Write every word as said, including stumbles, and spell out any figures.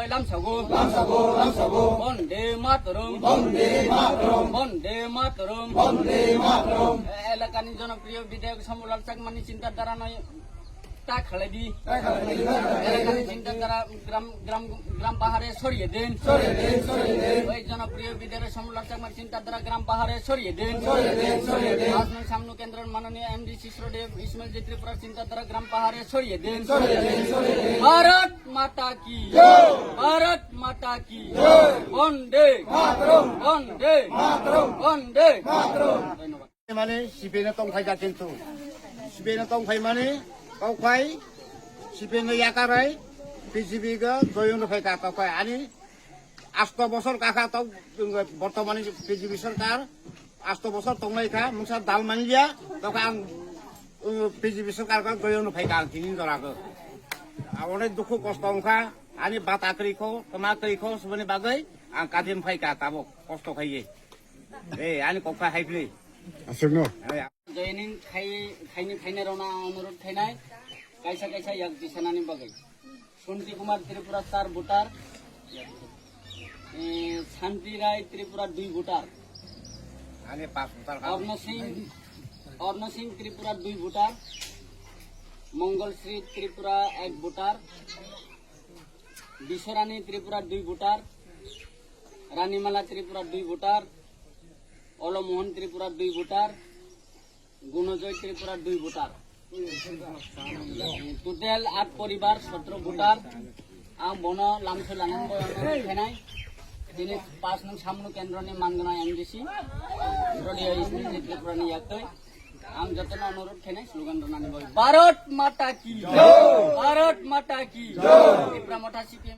Lamsago. Lamsago, lamsago. Bonde Mataram. Bonde Mataram. Bonde Mataram. Bonde Mataram. Elakani jonopriyo bidhayok Sambulal Chakmani chinta dharano tak khalai di. Tak khalai di, tak khalai di. Elakani chinta dhara gram, gram, gram pahare soriye din. Soriye din, soriye din. Oi jonopriyo bidhayok Sambulal Chakmani chinta dhara gram pahare soriye din. Soriye din, soriye din. Samnu kendro manoniyo M D C Srodev Ismail Ji Tripura chinta dhara gram pahare soriye din. Soriye din, soriye din. Bharat Mata ki jai! Bharat Mata ki jai! Bonde Mataram! Bonde Mataram! Bonde Mataram! Dhonnobad. Mane C P I no tongphai da kintu. C P I no tongphai mane kokphai C P I no yakarai P G B ga joyong no phai ka kokphai ani asto bosor kaka to bortomani P G B sorkar asto bosor tonglai kha, mungsa dal manliya, tokha ang, uh, P G B sorkar kha, goyong no phai kha ang tini jora khe. Onek dukhu kosto wngkha, ani bata kwrwi kho, kwma kwrwi kho, suboni bagwi ang kadin phai kha tabuk kosto khaiye. Eh, ani kok kha hai phli. Aswkno? Eh, joining khai, khaini khainai rokno ang onurodh khainai, kaisa kaisa yak tisanani bagwi. Shanti Kumar Tripura char voter, eh, Shanti Rai Tripura dui voter, Ani pas voter kha. Arno Singh, Arno Singh Tripura dui voter, Mongol Sri Tripura ek voter, Biswarani Tripura dui voter, Ranimala Tripura dui voter, Olo Mohan Tripura dui voter, Gunojoy Tripura dui voter. Total at poribar sotro voter. Ang bono lamsoi lanani boyong khenai. Tini pas nung samnu kendroni mangna M D C. Rodeo Ismail Ji Tripura ni yaktoi. Ang jotono onurodh khenai slogan ronani boy. Bharat Mata ki jai! Bharat Mata ki jai! Tipra Motha C P M.